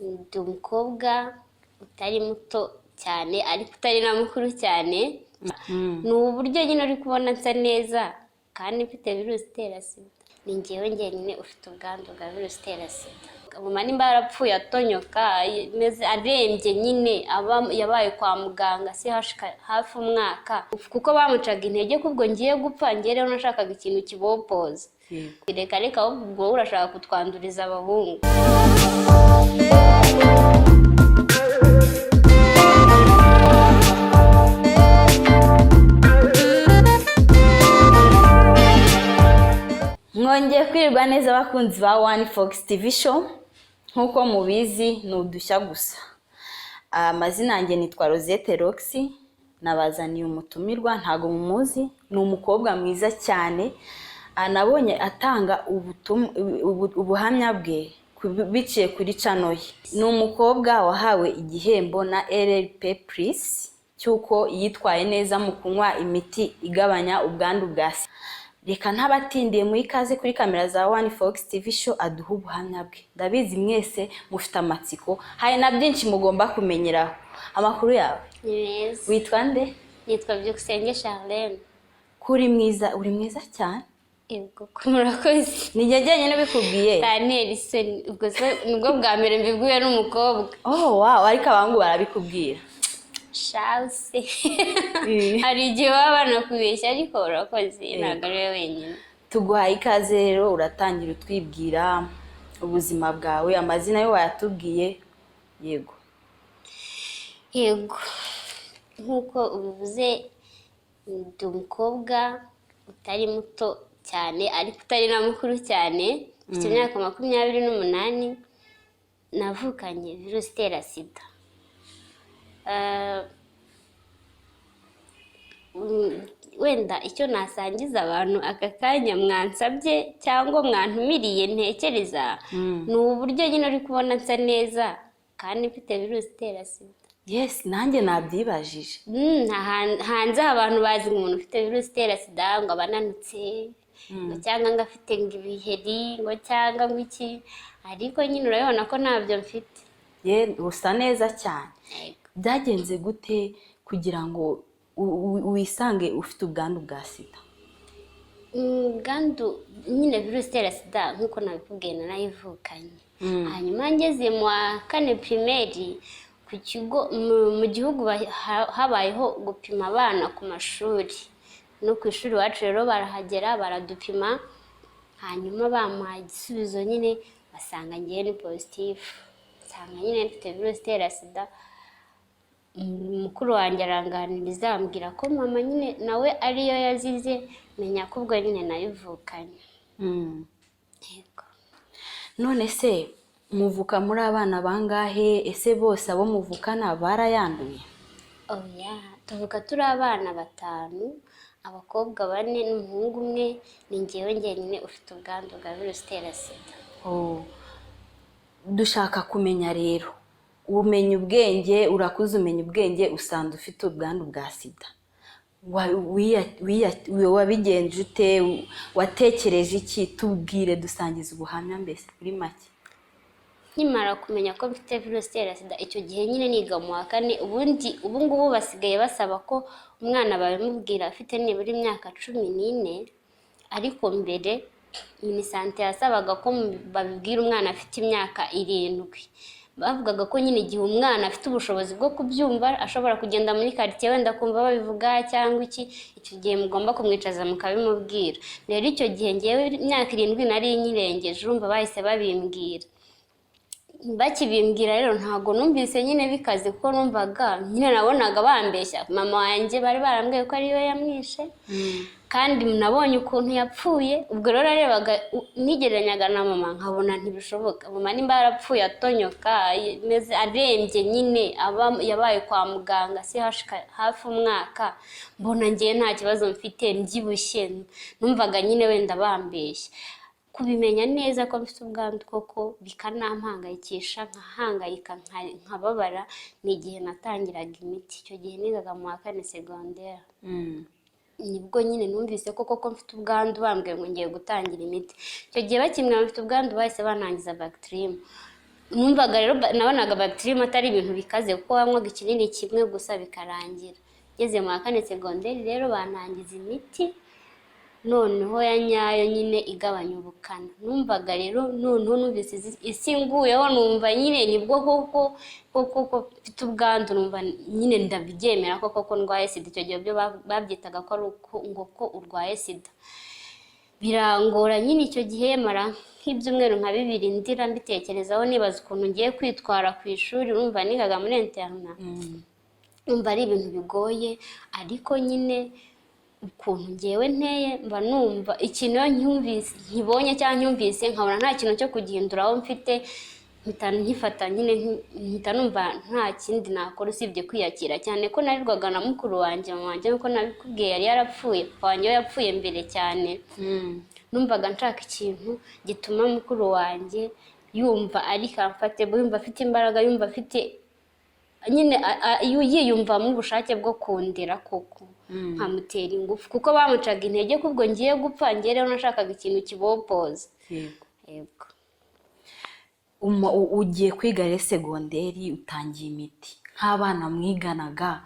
Ndi umukobwa utari muto cyane ariko utari na mukuru cyane. Ni uburyo nyine uri kubona nsa neza kandi mfite virusi itera sida. Ni njyewe njyenyine ufite ubwandu bwa virusi itera sida. Mama nimba yarapfuye atonyoka arembye nyine, aba yabaye kwa muganga si hafi umwaka, kuko bamucaga intege ko ubwo ngiye gupfa. Njye rero nashakaga ikintu kibopoza. Reka reka, ahubwo ubwo wowe urashaka kutwanduriza abahungu. Mwongeye kwirirwa neza, abakunzi ba One Fox TV Show. Nk'uko mubizi, ni udushya gusa. Amazina yanjye nitwa Rosette Roxy. Nabazaniye umutumirwa, ntago mumuzi, ni umukobwa mwiza cyane. Nabonye atanga ubuhamya bwe biciye kuri channel ye. Ni umukobwa wahawe igihembo na RRP Plus cy'uko yitwaye neza mu kunywa imiti igabanya ubwandu bwa sida. Reka ntabatindiye, mu ikaze kuri kamera za One Fox TV Show, aduha ubuhamya bwe. Ndabizi mwese mufite amatsiko, hari na byinshi mugomba kumenyeraho. Amakuru yawe? Ni meza. Witwa nde? Nitwa Byukusenge Charlene. Kuri mwiza, uri mwiza cyane. Yego, ko murakoze. Ni njye jyenyine ubikubwiye? Tantera isoni. Ubwo se nibwo bwa mbere mbibwiwe n'umukobwa? Oh wow, ariko abahungu barabikubwira. Shawuse, hari igihe baba banakubeshya, ariko urakoze, ntabwo ari we wenyine. Tuguhaye ikaze rero, uratangira utwibwira ubuzima bwawe. Amazina yo wayatubwiye, yego. Yego, nk'uko ubivuze, ndi umukobwa utari muto cyane ariko utari na mukuru cyane. Mfite imyaka 28. Navukanye virusi itera sida. Wenda icyo nasangiza abantu aka kanya mwansabye cyangwa mwantumiriye, ntekereza ni uburyo nyine uri kubona nsa neza kandi mfite virusi itera sida. Yes, nanjye nabyibajije. Hanze aha abantu bazi ngo umuntu ufite virusi itera sida ngo aba ananutse, ngo cyangwa ngo afite ngo ibiheri, ngo cyangwa ngo iki, ariko nyine urabibona ko ntabyo mfite. Ye, usa neza cyane. Yego. Byagenze gute kugira ngo wisange ufite ubwandu bwa sida? Ubwandu nyine, virusi itera sida, nk'uko nabikubwiye, narayivukanye. Hanyuma ngeze mu wa kane primaire, ku kigo mu gihugu habayeho gupima abana ku mashuri. No ku ishuri iwacu rero barahagera baradupima, hanyuma bamuha igisubizo nyine, basanga ngewe ni positif, nsanga nyine mfite virusi itera sida. Mukuru wanjye aranganiriza, ambwira ko mama nyine nawe ariyo yazize, menya ko ubwo nyine nayivukanye. Yego. None se muvuka muri abana bangahe? Ese bose abo muvukana barayanduye? Oya, tuvuka turi abana batanu, abakobwa bane n'umuhungu umwe. Ni njyewe njyenyine ufite ubwandu bwa virusi itera sida. Oh. Dushaka kumenya rero, umenya ubwenge, urakuze, umenya ubwenge, usanga ufite ubwandu bwa sida. Wabigenje ute? Watekereje iki? Tubwire, dusangiza ubuhamya mbese muri make. Nkimara kumenya ko mfite virusi itera sida, icyo gihe nyine niga mu wa kane. Ubundi ubu ngubu basigaye basaba ko umwana babimubwira afite nibura imyaka 14, ariko mbere MINISANTE yasabaga ko babibwira umwana afite imyaka 7. Bavugaga ko nyine igihe umwana afite ubushobozi bwo kubyumva, ashobora kugenda muri karitsiye wenda akumva babivuga cyangwa iki, icyo gihe mugomba kumwicaza mukabimubwira. Rero icyo gihe ngewe imyaka 7 nari nyirengeje, urumva bahise babimbwira. Bakibimbwira rero ntabwo numvise nyine bikaze, kuko numvaga nyine nabonaga bambeshya. Mama wanjye bari barambwiye ko ariwe yamwishe, kandi nabonye ukuntu yapfuye. Ubwo rero narebaga, nigereranyaga na mama, nkabona ntibishoboka. Mama nimba yarapfuye atonyoka arembye nyine, aba yabaye kwa muganga si hafi umwaka, mbona ngewe nta kibazo mfite, mbyibushye, numvaga nyine wenda bambeshya. Kubimenya neza ko mfite ubwandu koko bikanampangayikisha, nkahangayika, nkababara, ni igihe natangiraga imiti. Icyo gihe nigaga mu wa kane segonderi. Nibwo nyine numvise ko koko mfite ubwandu, bambwiye ngo ngiye gutangira imiti. Icyo gihe bakimbwira ngo mfite ubwandu, bahise bantangiza Bactrim. Numvaga rero nabonaga Bactrim atari ibintu bikaze, kuko wanywaga ikinini kimwe gusa bikarangira. Ngeze mu wa kane segonderi rero bantangiza imiti noneho ya nyayo nyine igabanya ubukana. Numvaga rero noneho numvise isi nguyeho, numva nyine nibwo koko koko ko mfite ubwandu, numva nyine ndabyemera ko koko ndwaye sida. Icyo gihe byo babyitaga ko ari uko ngo ko urwaye sida. Birangora nyine icyo gihe, mara nk'ibyumweru nka 2 ndira, mbitekerezaho, nibaza ukuntu ngiye kwitwara ku ishuri. Urumva nigaga muri internat, numva ari ibintu bigoye, ariko nyine ukuntu ngewe nteye, mba numva ikintu iyo ncyumvise, nkibonye cyangwa ncyumvise, nkabona nta kintu cyo kugihinduraho mfite, mpita nkifata nyine, mpita numva nta kindi nakora usibye kwiyakira, cyane ko narirwaga na mukuru wanjye. Mama wanjye, nk'uko nabikubwiye, yari yarapfuye, papa wanjye we yapfuye mbere cyane. Numvaga nshaka ikintu gituma mukuru wanjye yumva ari comfortable, yumva afite imbaraga, yumva afite nyine yiyumvamo ubushake bwo kundera koko, nkamutera ingufu, kuko bamucaga intege ko ubwo ngiye gupfa. Ngiye rero nashakaga ikintu kibopoza. Yego. Ugiye kwiga rero segonderi, utangiye imiti. Nk'abana mwiganaga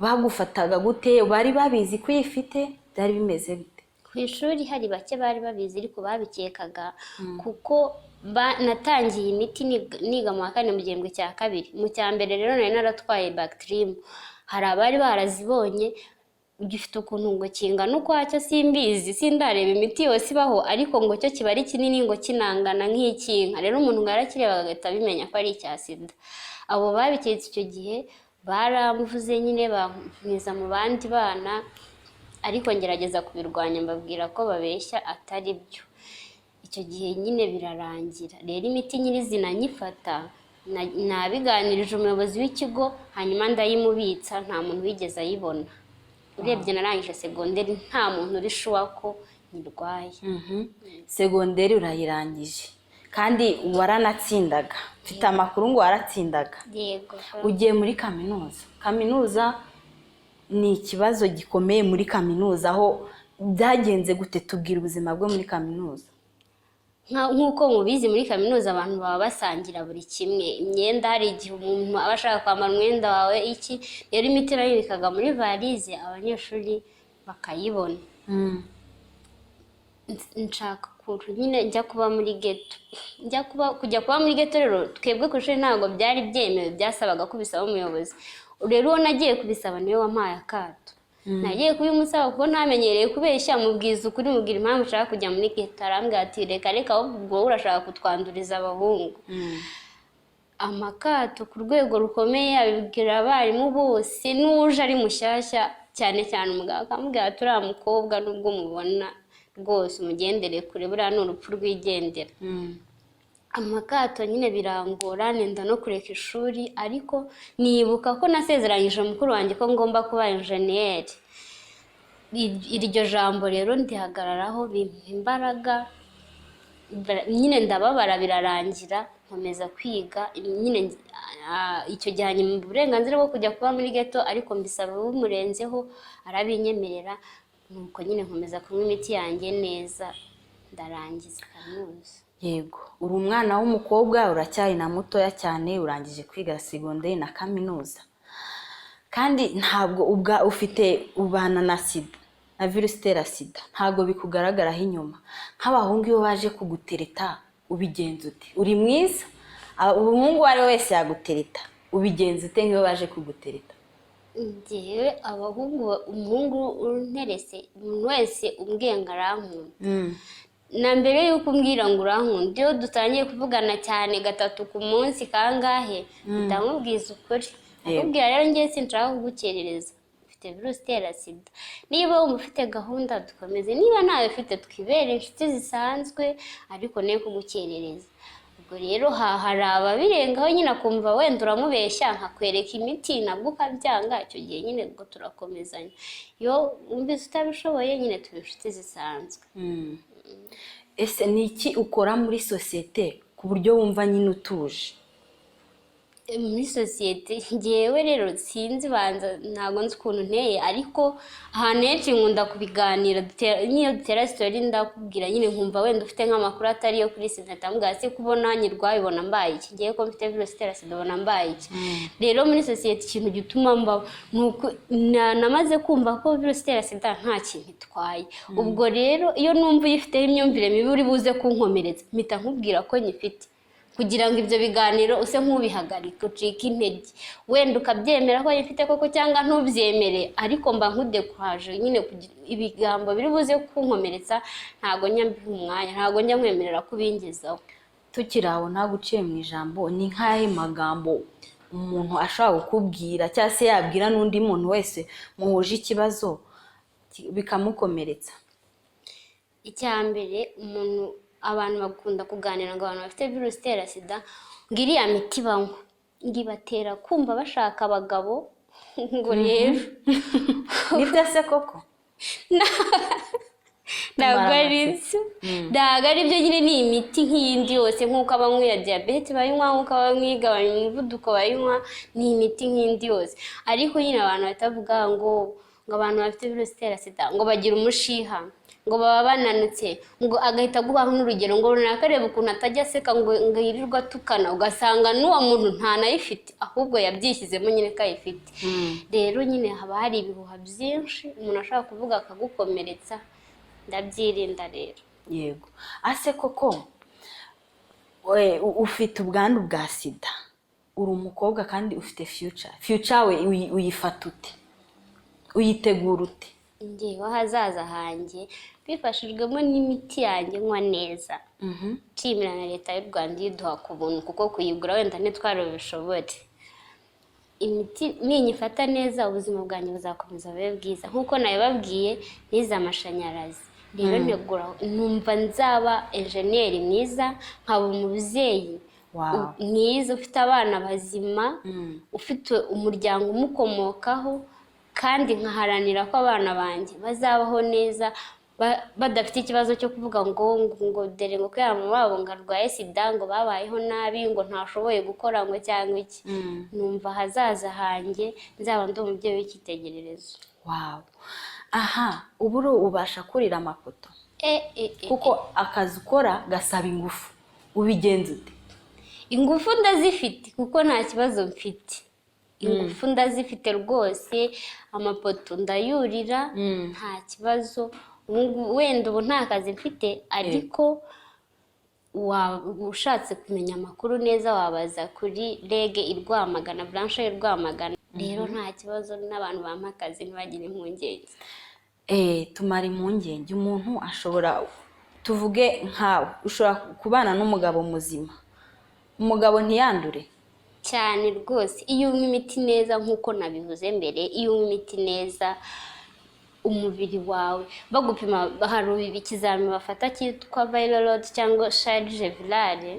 bagufataga gute? Bari babizi ko uyifite? Byari bimeze bite? Ku ishuri hari bake bari babizi, ariko babikekaga, kuko natangiye imiti niga mu wa kane mu gihembwe cya kabiri. Mu cya mbere rero nari naratwaye Bactrim, hari abari barazibonye. Gifite ukuntu ngo kingana ukwacyo, simbizi, sindareba imiti yose ibaho, ariko ngo cyo kiba ari kinini, ngo kinangana nk'icy'inka. Rero umuntu ngo yarakirebaga agahita abimenya ko ari icya sida. Abo babiketse icyo gihe baramvuze nyine, bankiza mu bandi bana, ariko ngerageza kubirwanya, mbabwira ko babeshya, atari byo. Icyo gihe nyine birarangira. Rero imiti nyirizina nyifata, nabiganirije umuyobozi w'ikigo, hanyuma ndayimubitsa, nta muntu wigeze ayibona. Urebye narangije segonderi nta muntu uri sure ko nyirwaye. Segonderi urayirangije kandi waranatsindaga, mfite amakuru ngo waratsindaga. Yego. Ugiye muri kaminuza. Kaminuza ni ikibazo gikomeye. Muri kaminuza aho byagenze gute? Tubwira ubuzima bwo muri kaminuza. Nk'uko mubizi, muri kaminuza abantu baba basangira buri kimwe, imyenda. Hari igihe umuntu aba ashaka kwambara umwenda wawe iki. Rero imiti nayibikaga muri varize, abanyeshuri bakayibona. Nshaka ukuntu nyine njya kuba muri ghetto. Njya kuba kujya kuba muri ghetto rero, twebwe ku ishuri ntabwo byari byemewe, byasabaga ko ubisaba umuyobozi. Rero uwo nagiye kubisaba niwe wampaye akato. Nagiye kubimusaba kuko ntamenyereye kubeshya, mubwiza ukuri, mubwira impamvu nshaka kujya muri ghetto. Arambwira ati: "Reka reka, ahubwo wowe urashaka kutwanduriza abahungu." Amakato ku rwego rukomeye, abibwira abarimu bose n'uje ari mushyashya, cyane cyane umugabo, akamubwira ati: "Uriya mukobwa nubwo umubona rwose, umugendere kure, buriya ni urupfu rwigendera." Amakato nyine birangora, nenda no kureka ishuri, ariko nibuka ko nasezeranyije mukuru wanjye ko ngomba kuba enjeniyeri. Iryo jambo rero ndihagararaho, bimpa imbaraga. Nyine ndababara birarangira, nkomeza kwiga nyine. Icyo gihe hanyuma uburenganzira bwo kujya kuba muri ghetto, ariko mbisaba bumurenzeho, arabinyemerera. Nuko nyine nkomeza kunywa imiti yanjye neza, ndarangiza kaminuza. Yego, uri umwana w'umukobwa, uracyari na mutoya cyane, urangije kwiga segonderi na kaminuza, kandi ntabwo ubwa ufite ubana na sida, na virusi itera sida, ntabwo bikugaragaraho inyuma. Nk'abahungu iyo baje kugutereta ubigenza ute? Uri mwiza, umuhungu uwo ari we wese yagutereta. Ubigenza ute nk'iyo baje kugutereta? Njyewe abahungu, umuhungu unterese, umuntu wese umbwiye ngo arankunda, na mbere y'uko umbwira ngo urankunda, iyo dutangiye kuvugana cyane gatatu ku munsi kangahe, ndamubwiza ukuri. Akubwira rero: "Ngiye sinshaka kugukerereza, mfite virusi itera sida. Niba wumva ufite gahunda dukomeze, niba ntayo ufite twibere inshuti zisanzwe, ariko ne kugukerereza." Ubwo rero hari ababirengaho nyine, akumva wenda uramubeshya, nkakwereka imiti nabwo ukabyanga. Icyo gihe nyine ubwo turakomezanya. Iyo wumvise utabishoboye nyine tuba inshuti zisanzwe. Ese ni iki ukora muri sosiyete ku buryo wumva nyine utuje? Muri sosiyete, ngewe rero sinzi, banza ntabwo nzi ukuntu nteye, ariko ahantu henshi nkunda kubiganira. N'iyo dutera story ndakubwira nyine, nkumva wenda ufite nk'amakuru atari yo kuri sida, ndamubwira: "Se kubona nyirwaye ubona mbaye iki? Ngewe ko mfite virusi itera sida ubona mbaye iki?" Rero muri sosiyete ikintu gituma mbaho ni uko namaze kumva ko virusi itera sida nta kintu itwaye. Ubwo rero iyo numva uyifiteho imyumvire mibi uri buze kunkomeretsa, mpita nkubwira ko nyifite kugira ngo ibyo biganiro use nk'ubihagarika, ucike intege, wenda ukabyemera ko yifite koko cyangwa ntubyemere, ariko mba nkudekuraje nyine. Ibigambo biri buze kunkomeretsa ntabwo njya mbiha umwanya, ntabwo njya nkwemerera kubingezaho. Tukiri aho, ntabwo uciye mu ijambo, ni nk'ahe magambo umuntu ashobora kukubwira cyangwa se yabwira n'undi muntu wese muhuje ikibazo bikamukomeretsa? Icya mbere, umuntu, abantu bakunda kuganira ngo abantu bafite virusi itera sida, ngo iriya miti banywa ngo ibatera kumva bashaka abagabo, ngo rero Nibyo se koko? Ntabwo ari byo, ntabwo ari byo nyine. Ni imiti nk'iyindi yose, nk'uko abanywa iya diyabete bayinywa, nk'uko abanywa igabanya umuvuduko bayinywa, ni imiti nk'indi yose. Ariko nyine abantu batavuga ngo abantu bafite virusi itera sida ngo bagira umushiha, ngo baba bananutse, ngo agahita aguhaho n'urugero ngo runaka, areba ukuntu atajya aseka, ngo yirirwa atukana, ugasanga n'uwo muntu ntanayifite, ahubwo yabyishyizemo nyine ko ayifite. Rero nyine haba hari ibihuha byinshi umuntu ashobora kuvuga akagukomeretsa, ndabyirinda rero. Yego, ase koko we, ufite ubwandu bwa sida, uri umukobwa kandi ufite future we uyifata ute, uyitegura ute? Ngewe ahazaza hanjye, bifashijwemo n'imiti yanjye nywa neza, nshimira na Leta y'u Rwanda iyiduha ku buntu, kuko kuyigura wenda ntitwarabishobore, imiti ninyifata neza ubuzima bwanjye buzakomeza bube bwiza. Nk'uko nabibabwiye, nize amashanyarazi, rero ntegura, numva nzaba enjeniyeri mwiza, nkaba umubyeyi mwiza ufite abana bazima, ufite umuryango umukomokaho, kandi nkaharanira ko abana banjye bazabaho neza, badafite ikibazo cyo kuvuga ngo dore ngo kubera mama wabo ngo arwaye sida, ngo babayeho nabi, ngo ntashoboye gukora, ngo cyangwa iki. Numva ahazaza hanjye nzaba ndi umubyeyi w'icyitegererezo. Wow, aha ubu ubasha kurira amapoto? E, e, e, Kuko akazi ukora gasaba ingufu, ubigenza ute? Ingufu ndazifite kuko nta kibazo mfite, ingufu ndazifite rwose, amapoto ndayurira nta kibazo. Ubu ngubu wenda ubu nta kazi mfite, ariko ushatse kumenya amakuru neza wabaza kuri REG i Rwamagana, branche y'i Rwamagana. Rero nta kibazo, n'abantu bampa akazi ntibagire impungenge. Tumara impungenge. Umuntu ashobora, tuvuge nkawe, ushobora kubana n'umugabo muzima, umugabo ntiyandure? Cyane rwose, iyo unywa imiti neza, nk'uko nabivuze mbere, iyo unywa imiti neza umubiri wawe bagupima, hari ikizami bafata cyitwa viral load cyangwa charge virale,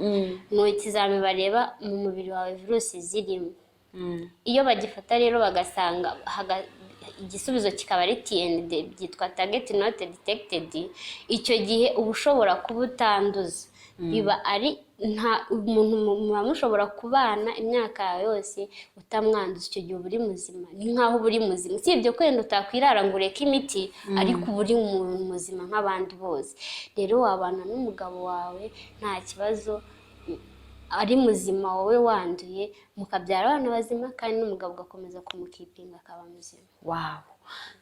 ni ikizami bareba mu mubiri wawe virusi zirimo. Iyo bagifata rero bagasanga igisubizo kikaba ari TND, byitwa target not detected, icyo gihe uba ushobora kuba utanduza, biba ari nta umuntu muba mushobora kubana imyaka yawe yose utamwanduza. Icyo gihe uba uri muzima, ni nk'aho uba uri muzima, usibye ko wenda utakwirara ngo ureke imiti, ariko uba uri umuntu muzima nk'abandi bose. Rero wabana n'umugabo wawe nta kibazo, ari muzima wowe wanduye, mukabyara abana bazima, kandi n'umugabo ugakomeza kumukipinga akaba muzima. Wow,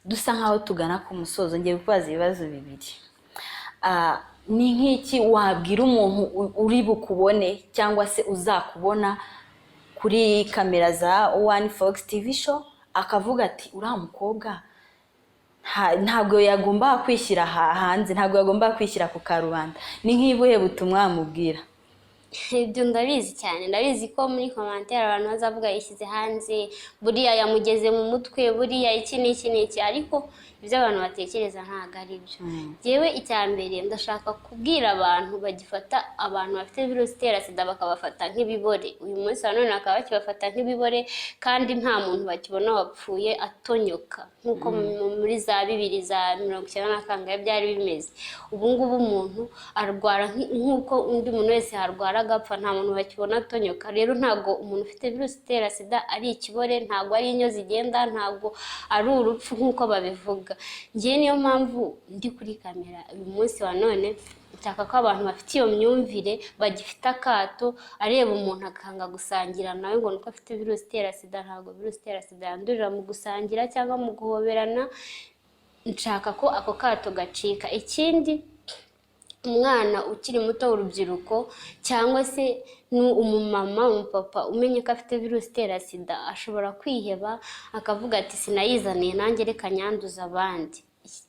dusa nkaho tugana ku musozo, ngiye kubaza ibibazo bibiri. Ni nk'iki wabwira umuntu uri bukubone cyangwa se uzakubona kuri kamera za One Fox TV Show, akavuga ati: "Uriya mukobwa ntabwo yagombaga kwishyira hanze, ntabwo yagombaga kwishyira ku karubanda"? Ni nk'ibuhe butumwa wamubwira? Ibyo ndabizi cyane, ndabizi ko muri commentaire abantu bazavuga: "Yishyize hanze, buriya yamugeze mu mutwe, buriya iki n'iki n'iki." Ariko Ibyo abantu batekereza ntabwo ari byo. Njyewe icya mbere ndashaka kubwira abantu bagifata abantu bafite virusi itera sida bakabafata nk'ibibore, uyu munsi wa none bakaba bakibafata nk'ibibore, kandi nta muntu bakibona wapfuye atonyoka nk'uko muri za bibiri za 90 na kangahe byari bimeze. Ubu ngubu umuntu arwara nk'uko undi muntu wese yarwara agapfa, nta muntu bakibona atonyoka. Rero ntabwo umuntu ufite virusi itera sida ari ikibore, ntabwo ari inyo zigenda, ntabwo ari urupfu nk'uko babivuga. Njyewe niyo mpamvu ndi kuri kamera uyu munsi wa none, nshaka ko abantu bafite iyo myumvire, bagifite akato, areba umuntu akanga gusangira nawe ngo nuko afite virusi itera sida. Ntabwo virusi itera sida yandurira mu gusangira cyangwa mu guhoberana. Nshaka ko ako kato gacika. Ikindi, umwana ukiri muto, urubyiruko, cyangwa se ni umumama, umupapa umenye ko afite virusi itera sida, ashobora kwiheba akavuga ati: "Sinayizaniye nanjye, reka nyanduze abandi."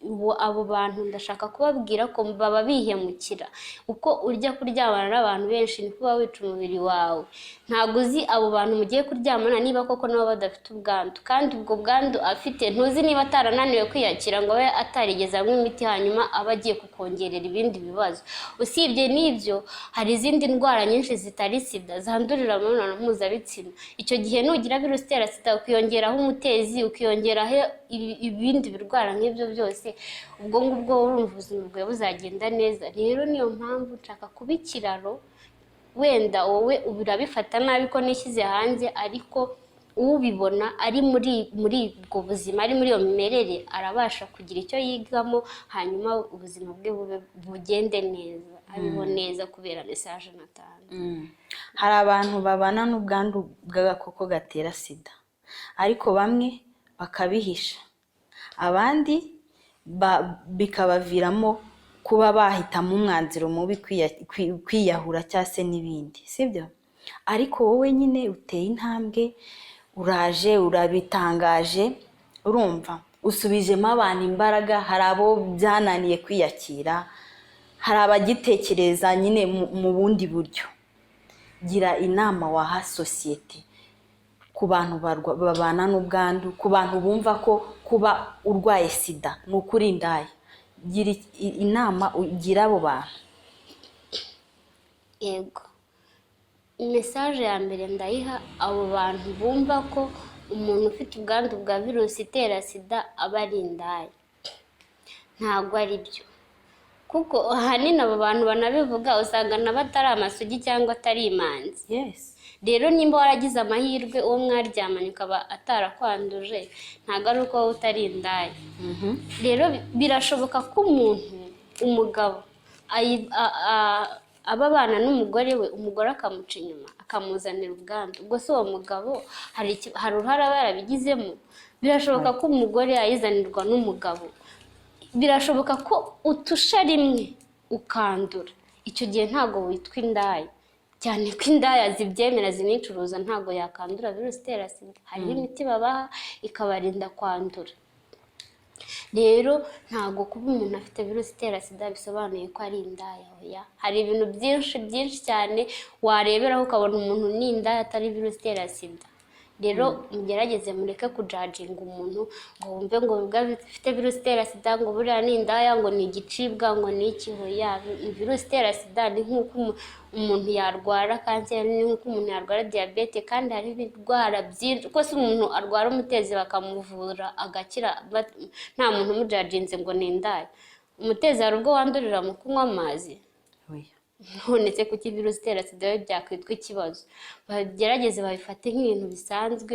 Ubu abo bantu ndashaka kubabwira ko baba bihemukira. Uko urya kuryamana n'abantu benshi niko uba wica umubiri wawe. Ntabwo uzi abo bantu mugiye kuryamana niba koko nabo badafite ubwandu, kandi ubwo bwandu afite ntuzi niba atarananiwe kwiyakira ngo abe atarigeze anywa imiti, hanyuma aba agiye kukongerera ibindi bibazo. Usibye n'ibyo, hari izindi ndwara nyinshi zitari sida zandurira mu mibonano mpuzabitsina. Icyo gihe nugira virusi itera sida, ukiyongeraho umutezi, ukiyongeraho ibindi birwara nk'ibyo byose, ubwo ngubwo urumva ubuzima bwawe buzagenda neza? Rero niyo mpamvu nshaka kuba ikiraro. Wenda wowe urabifata nabi ko nishyize hanze, ariko ubibona ari muri ubwo buzima, ari muri iyo mimerere, arabasha kugira icyo yigamo, hanyuma ubuzima bwe bube bugende neza, abeho neza kubera message natanze. Hari abantu babana n'ubwandu bw'agakoko gatera sida, ariko bamwe bakabihisha, abandi bikabaviramo kuba bahitamo umwanzuro mubi, kwiyahura cyangwa se n'ibindi, sibyo? Ariko wowe nyine uteye intambwe, uraje urabitangaje, urumva usubijemo abantu imbaraga. Hari abo byananiye kwiyakira, hari abagitekereza nyine mu bundi buryo. Gira inama waha sosiyete ku bantu babana n'ubwandu, ku bantu bumva ko kuba urwaye sida ni ukuri indaya. Gira inama ugira abo bantu. Yego, message ya mbere ndayiha abo bantu bumva ko umuntu ufite ubwandu bwa virusi itera sida aba ari indaya. Ntabwo ari byo, kuko ahanini abo bantu banabivuga usanga nabo atari amasugi cyangwa atari imanzi. Rero nimba waragize amahirwe uwo mwaryamanye ukaba atarakwanduje, ntabwo ari uko wowe utari indaya. Rero birashoboka ko umuntu, umugabo, aba abana n'umugore we, umugore akamuca inyuma akamuzanira ubwandu. Ubwo se uwo mugabo hari uruhare aba yarabigizemo? Birashoboka ko umugore ayizanirwa n'umugabo. Birashoboka ko utusha rimwe ukandura. Icyo gihe ntabwo witwa indaya, cyane ko indaya zibyemera zinicuruza. Ntabwo yakandura virusi itera sida. Hariho imiti babaha ikabarinda kwandura. Rero ntabwo kuba umuntu afite virusi itera sida bisobanuye ko ari indaya. Oya, hari ibintu byinshi byinshi cyane wareberaho ukabona umuntu ni indaya atari virusi itera sida. Rero mugerageze mureke kujudginga umuntu ngo wumve ngo ubwo afite virusi itera sida ngo buriya ni indaya, ngo ni igicibwa, ngo ni iki. Oya, virusi itera sida ni nk'uko umuntu yarwara kanseri, ni nk'uko umuntu yarwara diyabete, kandi hari ibirwara byinshi. Kuko se umuntu arwara umutezi bakamuvura agakira, nta muntu umujudginze ngo ni indaya? Umutezi hari ubwo wandurira mu kunywa amazi? Oya. None se kuki virusi itera sida yo byakwitwa ikibazo? Bagerageze babifate nk'ibintu bisanzwe,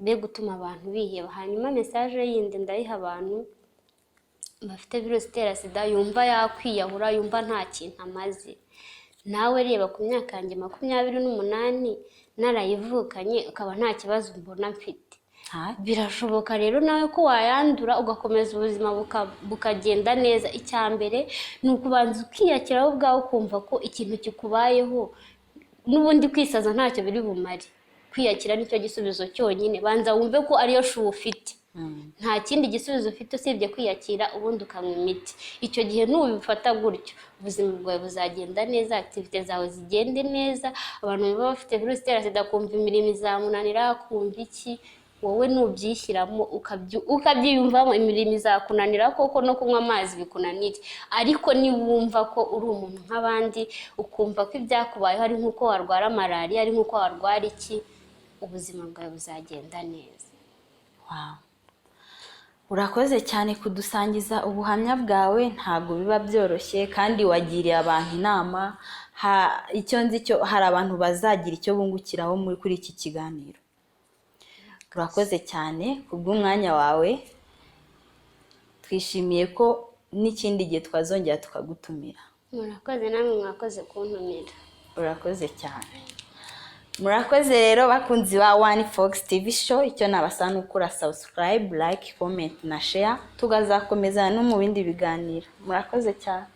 be gutuma abantu biheba. Hanyuma message yindi ndayiha abantu bafite virusi itera sida yumva yakwiyahura, yumva nta kintu amaze. Nawe reba ku myaka yanjye 28 narayivukanye, ukaba nta kibazo mbona mfite. Birashoboka rero nawe ko wayandura ugakomeza ubuzima bukagenda neza. Icya mbere ni ukubanza ukiyakira wowe ubwawe, ukumva ko ikintu kikubayeho n'ubundi kwisaza ntacyo biri bumare. Kwiyakira nicyo gisubizo cyonyine. Banza wumve ko ariyo choix ufite, nta kindi gisubizo ufite usibye kwiyakira, ubundi ukanywa imiti. Icyo gihe nubifata gutyo, ubuzima bwawe buzagenda neza, activité zawe zigende neza. Abantu baba bafite virusi itera sida kumva imirimo izamunanira, kumva iki. Wowe nubyishyiramo ukabyiyumvamo, imirimo izakunanira koko, no kunywa amazi bikunanire. Ariko niwumva ko uri umuntu nk'abandi, ukumva ko ibyakubayeho ari nk'uko warwara malariya, ari nk'uko warwara iki, ubuzima bwawe buzagenda neza. Wow. Urakoze cyane kudusangiza ubuhamya bwawe. Ntabwo biba byoroshye, kandi wagiriye abantu inama. Icyo nzi cyo, hari abantu bazagira icyo bungukiraho kuri iki kiganiro. Urakoze cyane kubw'umwanya wawe. Twishimiye ko n'ikindi gihe twazongera tukagutumira. Murakoze namwe, mwakoze kuntumira. Urakoze cyane. Murakoze rero, bakunzi ba One Fox TV Show. Icyo nabasaba ni ukora subscribe, like, comment na share, tukazakomezana no mu bindi biganiro. Murakoze cyane.